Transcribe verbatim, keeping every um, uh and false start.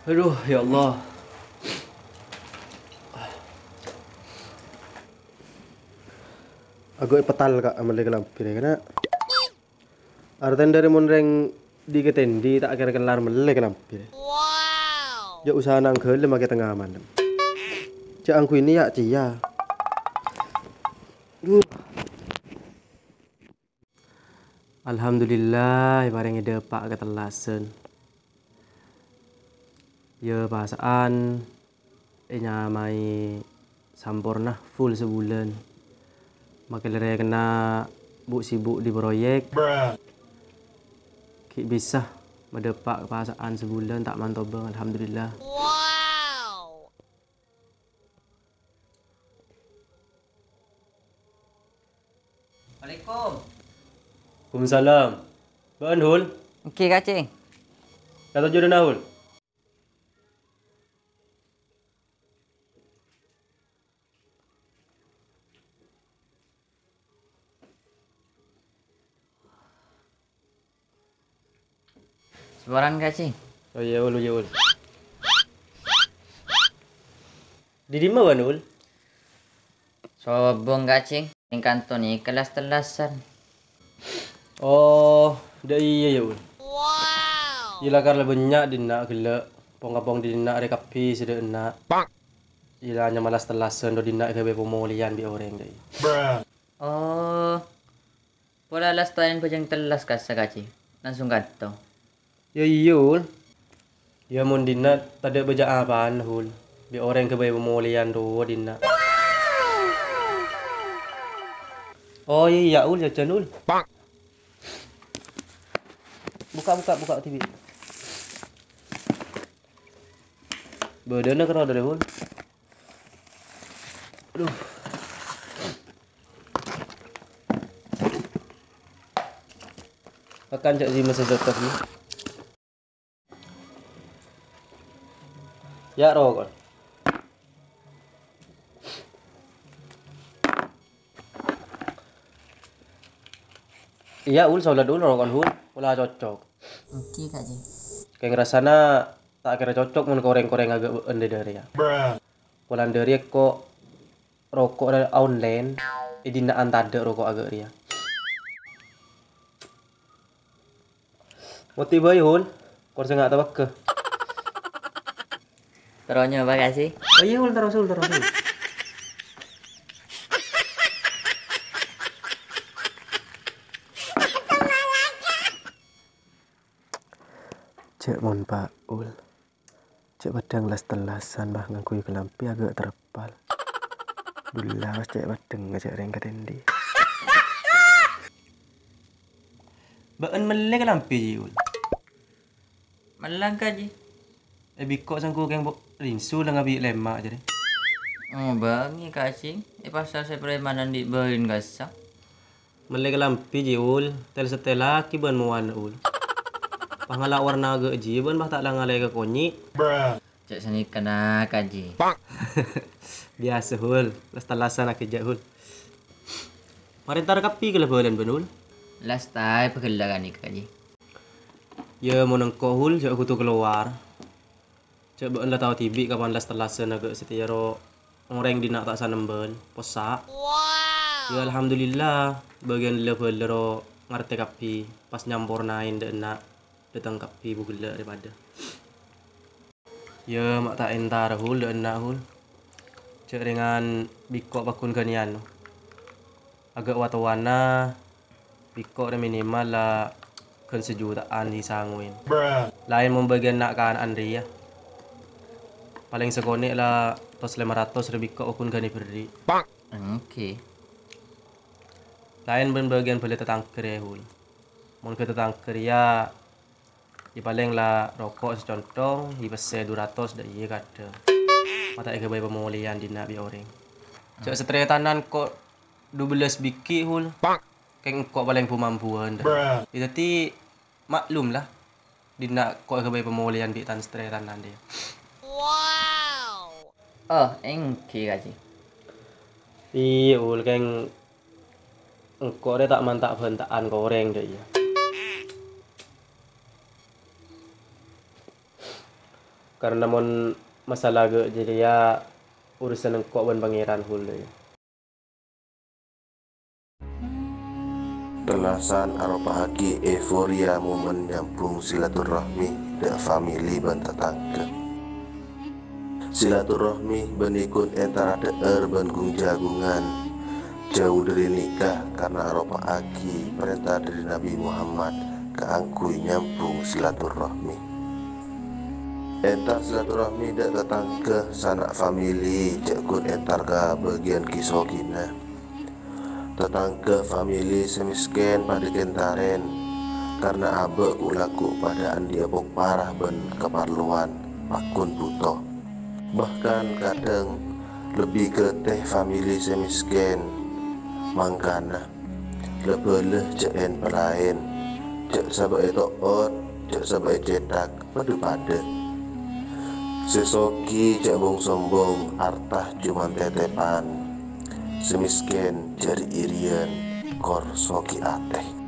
Aduh, ya Allah. Aghâ' èpetal, Ka', mellè kalambhi rè, kana'. Artèna dâri mon rèng dhi-kadhi ta' kèra kellar mellè kalambhi rè. Jhâ' usahana angghâlem makè tengnga malem. Jhâ' angghuy nèya' cèya. Duh. Alhamdulillah, èparèngè dâpa' katellasan. Yâ, pasa'an ènyamaè samporna full sabulân. Makè lèrèkenna bu'-sibuk dhi proyek. Ghi' bisa madâpa' pasa'an sabulân ta' man-tobâng, alhamdulillah. Assalamualaikum. Waalaikumsalam. Bâ'ân, Hul? Èngghi, Kacè. Katoju' dâna, Hul? Saporana, Kacè. Oh iyâ, Ul, iyâ, Ul. Dhi dimma bâ'ân, Ul? Sobung, Kacè. Neng kanto nèka las-tellasan. Oh, dâ' iyâ, yâ, Ul. Iyâ, la kala bânnya' dinna' ghellâ'. Pong-kapong dinna' arè kabbhi sè dâ' enna'. Iyâ, la nyamalas tellasan dâ' dinna' èghâbây pamolèyan bi' orèng, dâ' iyâ. Oh. Pola lastayèn bhâjâng tellas kassa, Kacè. Langsung kanto. Yâ iyâ, Ul. Yâ, mon dinna' tadâ' bâjâ apana, Ul. Bi' orèng ghâbây pamolèyan rowa dinna'. Oh, iyâ, Ul, jhâjhân, Ul. Bukka', bukka', bukka' dhibi'. Bâdâna karo dâri, Ul. Aduh. Makan cak Zimas sodok ni. Ya, rokok. Iya, Ul, salat, Ul, rokokan, Ul. Pola cocok. Oke, Kak Ji. Keng rasana ta' kèra cocok mon korèng-korèng aghâ' bâ'ân dâri, ya. Polana dâri kok rokok online, è dinna' antadâ' rokok aghâ' rèya. Moti bhâi, Ul. Kor sè nga' tapeggâ. Terro nyoba, Kak Ji. Oh iya, Ul, terros, Ul, terros, Ul. Cè' mon Paul. Cè' bâdhâng las-tellasan, bâ, ngangghuy kalambhi aghâ' terpal. Dullah, bâ, cè' bâdhâng ngajhâk rèng ka dândi. Bâ'ân mellè kalambhi, Ji, Ul? Mellang, Kak Ji. È bikko' sangghu keng bo-, rinsu la ngabi' lèma' jârè. Oh, bângè, Kak Ji. È pasar sè prèmanan dhi' bâlin kassa. Mellè kalambhi, Ji, Ul. Tèl-sètèllaghi bân mowana, Ul. Pas ngala' warna aghâ' jiyâ bân pas ta' la ngalè ka konyi'. Cè' sanèkana, Kak Ji. Biyasa, Ul. Las-tellasan aghâjâ', Ul. Marèntar kabbhi ghellâ' bâlân bân, Ul. Las taè pagella' ghânèka, Kak Ji. Yâ, mon engko', Ul, jhâ' kodhu kalowar. Jhâ' bâ'ân la tao dhibi' kapan las-tellasan aghâ' satèya ro orèng dinna' ta' sanembhâl, possa'. Yâ, alhamdulillah, bâgiyân la-bâlâ ro ngartè kabbhi, pas nyampornaè dâ' enna' dâteng kabbhi bu ghellâ' rè padâ. Yâ, ma' ta' èntara, Ul, dâ' enna', Ul. Jhâ' rèngan bikko' pagghun ghânèyan. Aghâ' wa-towana, bikko' rè minimal la ghân sajuta'an sè sangoèn. Laèn mon bâgiyân na'-kana'an rèya. Palèng sakonè' la tos lèma ratos rè bikko' pagghun ghânè berri'. Oke. Laèn bân bâgiyân bhâlâ tatangghâ rè, Ul. Mon ghâ' tatangghâ rèya, Yâ palèng la roko' sacontong, yâ pèssè du ratos dâ' iyâ kadhâng. Ma' ta' èghâbây pamolèyan dinna' bi' orèng. Jhâ' sataretanan ko' dubellâs bighi', Ul. Keng engko' palèng bu-mambuwân, dâ'. Yâ dhâddhi maklum la, dinna' ko' èghâbây pamolèyan bi' tan-, sataretanan, dâ'. Oh, èngghi, Kak Ji. Iyâ, Ul, keng engko' rè ta' man ta' bhânta'an ka orèng, dâ' iyâ. Karna mon masalah ghâ' jârèya urusan engko' bân Pangèran ghulâ. Tellasan aropa'aghi euforia momen nyambung silaturrahmi dâ' famili bân tatangghâ. Silaturrahmi bânnè ghun entara dhâ'âr bân gung-jâgungan. Jâu dhâri nèka karna aropa'aghi parènta dhâri Nabbhi Muhammad kaangghuy nyambung silaturrahmi. Entar silaturrahmi dâ' tatangghâ sana' famili jhâ' ghun entar ka bâgiyân ghi-soghina. Tatangghâ famili sè mèskèn padâ kèntarèn, karna abâ' ghu'-lagghu' padâ andi'â pokpara bân kaparlowan, pagghun bhuto. Bahkan kadhâng lebbi ghâtè famili sè mèskèn. Mangkana, la-bâlâ jhâ' en-palaèn, jhâ' sabâ' èto'ot, jhâ' sabâ' ècèthak, padâ-padâ. Sè soghi jhâ' bong-sombong, arta coma tètèpan. Sè mèskèn jhâ' ri-iriyan, kor soghi atè.